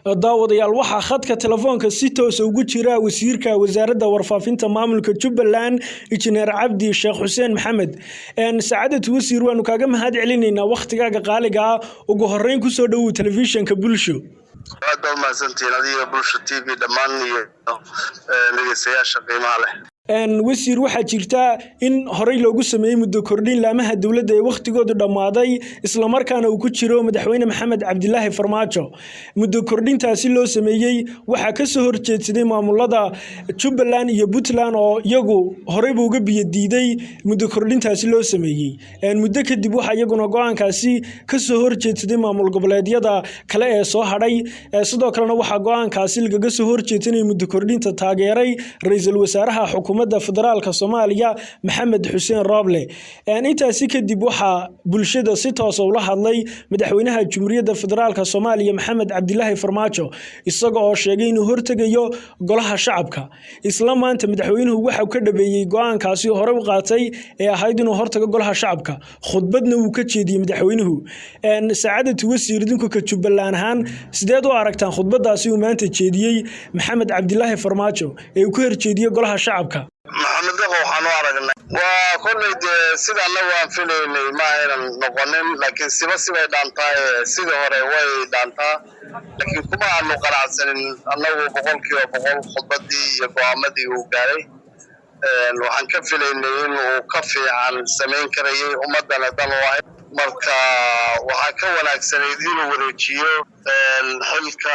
Daawadayaal, waxaa khadka telefoonka si toosa ugu jira wasiirka wasaaradda warfaafinta maamulka Jubbaland, Injineer Cabdi Sheekh Xuseen Maxamed. Sacaadatu wasiir, waanu kaaga mahad celinaynaa wakhtigaaga qaaliga ah. Ugu horeyn, kusoo dhowow telefishinka Bulsho. Aad baa umahadsantihiin adiga, Bulsho TV dhammaan iyo dhegeystayaasha qiimaha leh. Wasiir, waxaa jirta in horey loogu sameeyey muddo kordhin laamaha dowladda ee wakhtigoodu dhammaaday, islamarkaana uu ku jiro Madaxweyne Maxamed Cabdilaahi Farmaajo. Muddo kordhintaasi loo sameeyey waxaa kasoo horjeedsaday maamulada Jubbaland iyo Puntland, oo iyagu horeyba uga biyo diiday muddo kordhintaasi loo sameeyey. Muddo kadib waxaa iyaguna go-aankaasi kasoo horjeedsaday maamul goboleedyada kale ee soo hadhay. Sidoo kalena waxaa go-aankaasi lagaga soo horjeedsanayay muddo kordhinta taageeray ra-iisul wasaaraha xukuumadda federaalka Soomaaliya, Maxamed Xuseen Rooble. Intaasi kadib waxaa bulshada si toosa ula hadlay madaxweynaha Jumhuuriyadda Federaalka Soomaaliya, Maxamed Cabdilaahi Farmaajo, isaga oo sheegay inuu hortegayo golaha shacabka. Isla maanta madaxweynuhu waxau ka dhabeeyey go-aankaasi hore u qaatay ee ahayd inuu hortago golaha shacabka, khudbadna wuu ka jeediyey madaxweynuhu. Sacaadatu wasiir, idinku ka Jubbaland ahaan sideed u aragtaan khudbadaasi uu maanta jeediyey Maxamed Cabdilaahi Farmaajo ee uu ka horjeediyey golaha shacabka? Maxamed Daqo, waxaan u aragnay waa kolley dee sida annagu aan filaynay ma aynan noqonin, laakiin siba sibay dhaantaa. Sidii hore way dhaantaa, laakiin kuma aanu qanacsanin annagu 100% khudbaddii iyo go'aamadii uu gaaray. Waxaan ka filaynay in uu ka fiican samayn karayay, ummaddana dan u ahay. Marka waxaa ka wanaagsanayd inuu wareejiyo xilka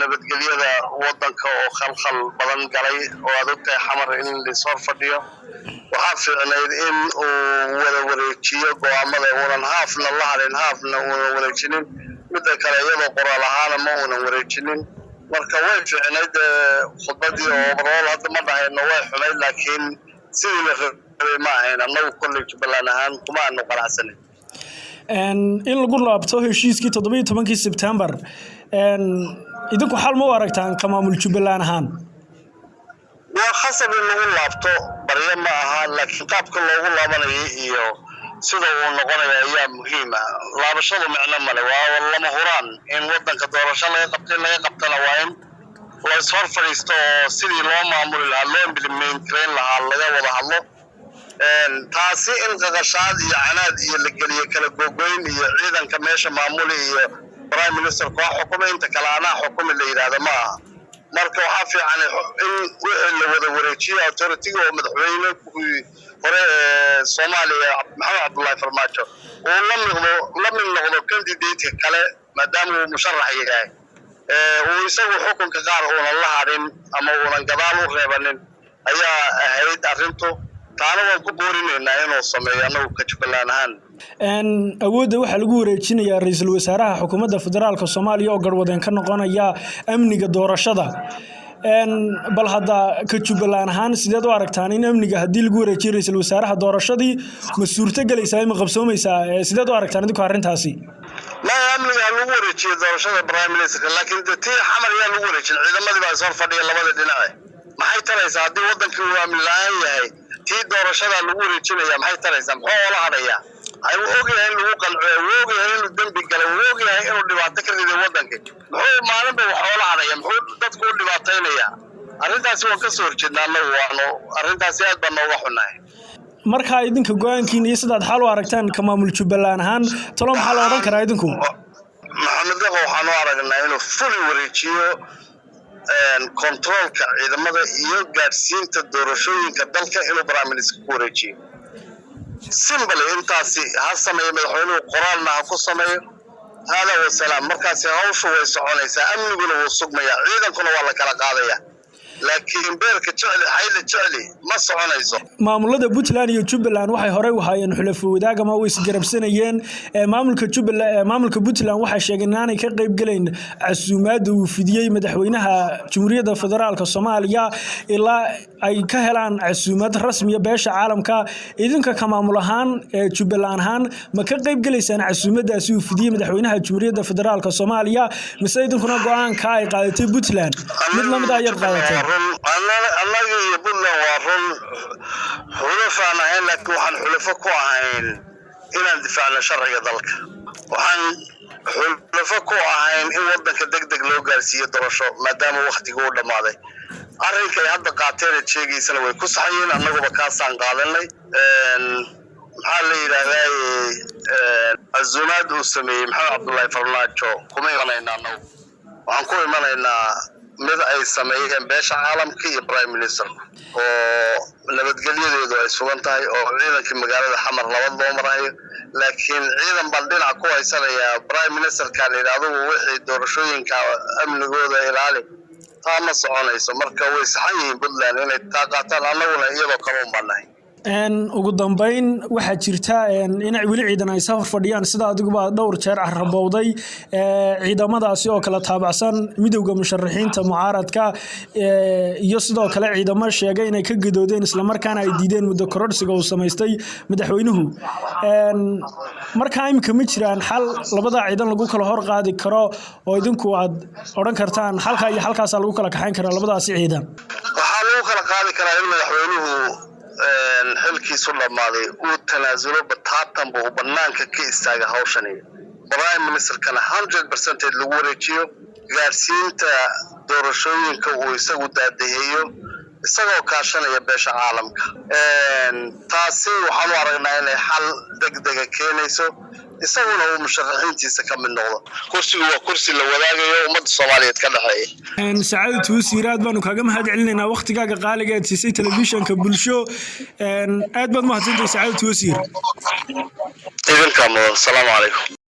nabadgelyada waddanka oo khalkhal badan galay, oo aad ogtahay Xamar in lais hor fadhiyo. Waxaa fiicnayd in uu wada wareejiyo go'aamada, uunan haafna la hadhin, haafna uunan wareejinin. Midda kale, iyadoo qoraal ahaana ma uunan wareejinin. Marka way fiicnayd khudbadii oo overall, hadda ma dhahayno way xumayd, laakiin sidii la rabay ma ahayn. Annagu kolley Jubbaland ahaan kuma aanu qanacsanin. In lagu laabto heshiiskii 17-kii Sebtembar, idinku xal ma u aragtaan ka maamul Jubbaland ahaan? Waa khasab in lagu laabto, baryo ma aha, laakiin qaabka loogu laabanayo iyo sida uu noqonayo ayaa muhiima. Laabashadu micno male. Waa lama huraan in wadanka doorasho laga qabto. In laga qabtana waa in la ishor fadhiisto oo sidii loo maamuli lahaa, loo implement garayn lahaa, laga wada hadlo. Taasi in qaqashaad iyo canaad iyo la geliyo, kala gogoyn iyo ciidanka meesha maamuli iyo prime minister koo xukuma, inta kale anaa xukumi la yidhaahdo ma aha. Marka waxaa fiican in wixii la wada wareejiyo authority-ga, oo madaxweyne hore ee Soomaaliya, Maxamed Cabdullaahi Farmaajo, uu la mid noqdo candidate-ka kale, maadaama uu musharax yahay, uu isagu xukunka qaar uunan la hadhin ama uunan gadaal u reebanin ayaa ahayd arrintu. Taana waan ku boorinaynaa inuu sameeyo annagu ka Jubbaland ahaan. Awoodda waxaa lagu wareejinayaa ra-iisul wasaaraha xukuumadda federaalka Soomaaliya, oo garwadeen ka noqonaya amniga doorashada. Bal hadda ka Jubbaland ahaan sideed u aragtaan in amniga haddii lagu wareejiyo ra-iisul wasaaraha, doorashadii ma suurto gelaysaa, ma qabsoomaysaa? Sideed u aragtaan idinku arrintaasi? Maya, amniga ha lagu wareejiyo doorashada prime ministerka, laakiin de tii Xamar yaa lagu wareejin? Ciidamadii baa ishor fadhiya labada dhinace. Maxay taraysaa haddii wadankii uu amni la-aan yahay? Tii doorashadaa lagu wareejinaya maxay taraysaa? Muxuu oola hadhayaa? Wuu ogyahay in lagu qalco, wuu ogyahay inuu dembi galay, wuu ogyahay inuu dhibaato ka riday wadankii. Muxuu maalinba wax oola hadhaya? Muxuu dadku u dhibaataynaya? Arrintaasi waan kasoo horjeednaa annagu, waanu arrintaasi aad baan nooga xunnahay. Markaa idinka go-aankiina iyo sidaad xaal u aragtaan ka maamul Jubbaland ahaan, talo maxaa la odhan karaa idinku? Maxamed Daqo, waxaan u aragnaa inuu fully wareejiyo controlka ciidamada iyo gaadhsiinta doorashooyinka dalka, inuu prime minister ku wareejiyo. Simply intaasi ha sameeyo madaxweynuhu, qoraalna ha ku sameeyo. Hada wasalaam. Markaasi hawshu way soconaysaa, amniguna wuu sugmayaa, ciidankuna waa la kala qaadaya, laakiin beerka jecli xayla jecli ma soconayso. Maamulada Puntland iyo Jubbaland waxay horey u haayeen xulafo wadaag ama way isgarabsanayeen. Maamulka Jubbaland, maamulka Puntland waxay sheegeen inaanay ka qayb gelayn casuumaadda uu fidiyey madaxweynaha Jamhuuriyadda Federaalka Soomaaliya ilaa ay ka helaan casuumad rasmiya beesha caalamka. Idinka ka maamul ahaan, Jubbaland ahaan, ma ka qayb gelaysaan casuumadaasi uu fidiyey madaxweynaha Jamhuuriyadda Federaalka Soomaaliya, mise idinkuna go-aanka ay qaadatay Puntland mid lamid a ayaad qaadateen? Annaga iyo Puntland waa run, xulafaan ahayn, laakiin waxaan xulafo ku ahayn Inaan difaacno sharciga dalka. Waxaan xulafo ku ahayn in waddanka deg deg loo gaarsiiyo doorasho, maadaama waktigii uu dhammaaday. Arrinkay hadda qaateen eed sheegaysana way ku saxayiin, annaguba kaasaan qaadanay. Maxaa la yidhaahdaa, casuumaad uu sameeyey Maxamed Cabdullaahi Farmaajo kuma imanayna annagu. Waxaan ku imanaynaa mid ay sameeyeen beesha caalamka iyo prime ministerku, oo nabadgelyadeedu ay sugan tahay, oo ciidankii magaalada Xamar nabad loo marayo. Laakiin ciidan baan dhinac ku haysanayaa, prime ministerka la yidhi adugu wixii doorashooyinka amnigooda ilaali, taa ma soconayso. Marka way saxan yihiin Puntland inay taa qaataan, annaguna iyadoo kale un baan nahay. Ugu dambeyn, waxaa jirta in weli ciidan ay safar fadhiyaan, sida adiguba dhowr jeer carabowday, ciidamadaasi oo kala taabacsan Midowda Musharaxiinta mucaaradka iyo sidoo kale ciidamo sheegay inay ka gadoodeen, islamarkaana ay diideen muddo kororsiga uu samaystay madaxweynuhu. Markaa imika ma jiraan xal labada ciidan lagu kala hor qaadi karo, oo idinku aad odhan kartaan xalkaa iyo xalkaasaa lagu kala kaxayn karaa labadaasi ciidan? Waxaa lagu kala qaadi karaa in madaxweynuhu xilkiisu dhammaaday uu tanaasulo, bataatan buu banaanka ka istaaga hawshani, prime ministerkana 100% lagu wareejiyo gaarsiinta doorashooyinka, uu isagu daadaheeyo isagoo kaashanaya beesha caalamka. Taasi waxaan u aragnaa inay xal degdega keenayso, isaguna uu musharaxiintiisa ka mid noqdo. Kursigu waa kursi la wadaagayo, ummadda Soomaaliyeed ka dhexeeya. Sacaadatu wasiir, aad baanu kaaga mahad celinaynaa waktigaaga qaaliga aad siisay telefishinka Bulsho. Aad baad mahadsantahay, sacaadatu wasiir. Idinkaa mudan. Asalaamu calaykum.